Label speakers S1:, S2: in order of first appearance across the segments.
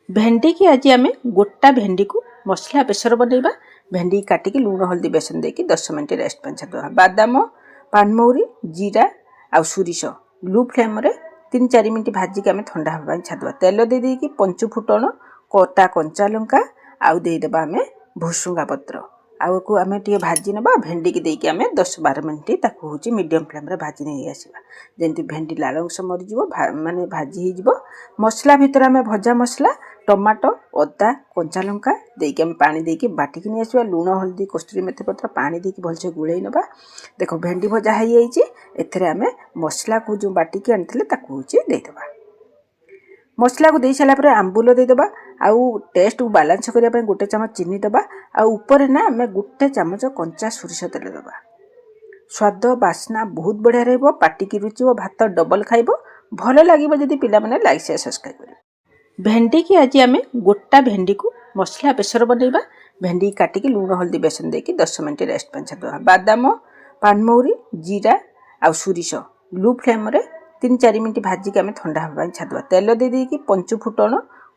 S1: ଭେଣ୍ଡିକି ଆଜି ଆମେ ଗୋଟା ଭେଣ୍ଡିକୁ ମସଲା ବେସର ବନେଇବା। ଭେଣ୍ଡି କାଟିକି ଲୁଣ, ହଳଦୀ, ବେସନ ଦେଇକି 10 ମିନିଟ୍ ରେଷ୍ଟ ପାଇଁ ଛାଡ଼ିଦେବା। ବାଦାମ, ପାନମହୁରି, ଜିରା ଆଉ ସୋରିଷ ଲୋ ଫ୍ଲେମ୍ରେ 3-4 ମିନିଟ୍ ଭାଜିକି ଆମେ ଥଣ୍ଡା ହେବା ପାଇଁ ଛାଡ଼ିଦେବା। ତେଲ ଦେଇ ଦେଇକି ପଞ୍ଚୁ ଫୁଟଣ, କଟା କଞ୍ଚା ଲଙ୍କା ଆଉ ଦେଇଦେବା ଆମେ ଭୃସୁଙ୍ଗା ପତ୍ର। ଆଉ ଆକୁ ଆମେ ଟିକେ ଭାଜି ନେବା। ଭେଣ୍ଡିକି ଦେଇକି ଆମେ 10-12 ମିନିଟ୍ ତାକୁ ହେଉଛି ମିଡ଼ିୟମ୍ ଫ୍ଲେମ୍ରେ ଭାଜି ନେଇ ଆସିବା, ଯେମିତି ଭେଣ୍ଡି ଲାଳ ଅଂଶ ମରିଯିବ, ମାନେ ଭାଜି ହେଇଯିବ। ମସଲା ଭିତରେ ଆମେ ଭଜା ମସଲା, ଟମାଟୋ, ଅଦା, କଞ୍ଚା ଲଙ୍କା ଦେଇକି ଆମେ ପାଣି ଦେଇକି ବାଟିକି ନେଇ ଆସିବା। ଲୁଣ, ହଳଦୀ, କସ୍ତୁରୀ ମେଥି ପତ୍ର, ପାଣି ଦେଇକି ଭଲସେ ଗୋଳେଇ ନେବା। ଦେଖ, ଭେଣ୍ଡି ଭଜା ହେଇଯାଇଛି। ଏଥିରେ ଆମେ ମସଲାକୁ ଯେଉଁ ବାଟିକି ଆଣିଥିଲେ, ତାକୁ ହେଉଛି ଦେଇଦେବା। ମସଲାକୁ ଦେଇ ସାରିଲା ପରେ ଆମ୍ବୁଲ ଦେଇଦେବା ଆଉ ଟେଷ୍ଟକୁ ବାଲାନ୍ସ କରିବା ପାଇଁ 1 ଚାମଚ ଚିନି ଦେବା। ଆଉ ଉପରେ ନା ଆମେ 1 ଚାମଚ କଞ୍ଚା ସୋରିଷ ତେଲ ଦେବା। ସ୍ୱାଦ, ବାସ୍ନା ବହୁତ ବଢ଼ିଆ ରହିବ, ପାଟିକି ରୁଚିବ, ଭାତ ଡବଲ ଖାଇବ। ଭଲ ଲାଗିବ ଯଦି ପିଲାମାନେ ଲାଇକ୍, ସେୟାର, ସବସ୍କ୍ରାଇବ୍ କରିବେ। ଭେଣ୍ଡିକି ଆଜି ଆମେ ଗୋଟା ଭେଣ୍ଡିକୁ ମସଲା ବେସର ବନେଇବା। ଭେଣ୍ଡି କାଟିକି ଲୁଣ, ହଳଦୀ, ବେସନ ଦେଇକି 10 ମିନିଟ୍ ରେଷ୍ଟ ପାଇଁ ଛାଡ଼ିଦେବା। ବାଦାମ, ପାନମହୁରି, ଜିରା ଆଉ ସୋରିଷ ଲୋ ଫ୍ଲେମ୍ରେ 3-4 ମିନିଟ୍ ଭାଜିକି ଆମେ ଥଣ୍ଡା ହେବା ପାଇଁ ଛାଡ଼ିଦେବା। ତେଲ ଦେଇ ଦେଇକି ପଞ୍ଚୁ ଫୁଟଣ,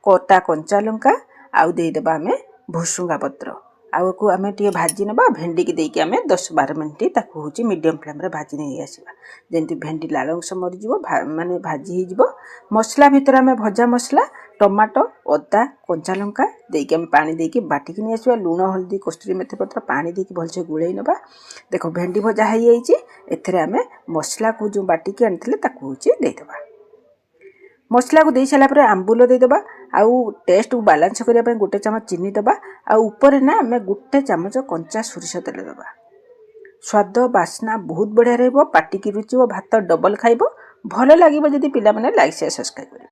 S1: କଟା କଞ୍ଚା ଲଙ୍କା ଆଉ ଦେଇଦେବା ଆମେ ଭୃସୁଙ୍ଗା ପତ୍ର। ଆଉ ଆକୁ ଆମେ ଟିକେ ଭାଜି ନେବା। ଭେଣ୍ଡିକି ଦେଇକି ଆମେ 10-12 ମିନିଟ୍ ତାକୁ ହେଉଛି ମିଡ଼ିୟମ୍ ଫ୍ଲେମ୍ରେ ଭାଜି ନେଇ ଆସିବା, ଯେମିତି ଭେଣ୍ଡି ଲାଳ ଅଂଶ ମରିଯିବ, ମାନେ ଭାଜି ହେଇଯିବ। ମସଲା ଭିତରେ ଆମେ ଭଜା ମସଲା, ଟମାଟୋ, ଅଦା, କଞ୍ଚା ଲଙ୍କା ଦେଇକି ଆମେ ପାଣି ଦେଇକି ବାଟିକି ନେଇ ଆସିବା। ଲୁଣ, ହଳଦୀ, କସ୍ତୁରୀ ମେଥି ପତ୍ର, ପାଣି ଦେଇକି ଭଲସେ ଗୋଳେଇ ନେବା। ଦେଖ, ଭେଣ୍ଡି ଭଜା ହେଇଯାଇଛି। ଏଥିରେ ଆମେ ମସଲାକୁ ଯେଉଁ ବାଟିକି ଆଣିଥିଲେ, ତାକୁ ହେଉଛି ଦେଇଦେବା। ମସଲାକୁ ଦେଇ ସାରିଲା ପରେ ଆମ୍ବୁଲ ଦେଇଦେବା ଆଉ ଟେଷ୍ଟକୁ ବାଲାନ୍ସ କରିବା ପାଇଁ 1 ଚାମଚ ଚିନି ଦେବା। ଆଉ ଉପରେ ନା ଆମେ 1 ଚାମଚ କଞ୍ଚା ସୋରିଷ ତେଲ ଦେବା। ସ୍ୱାଦ, ବାସ୍ନା ବହୁତ ବଢ଼ିଆ ରହିବ, ପାଟିକି ରୁଚିବ, ଭାତ ଡବଲ ଖାଇବ। ଭଲ ଲାଗିବ ଯଦି ପିଲାମାନେ ଲାଇକ୍, ସେୟାର, ସବସ୍କ୍ରାଇବ୍ କରିବେ।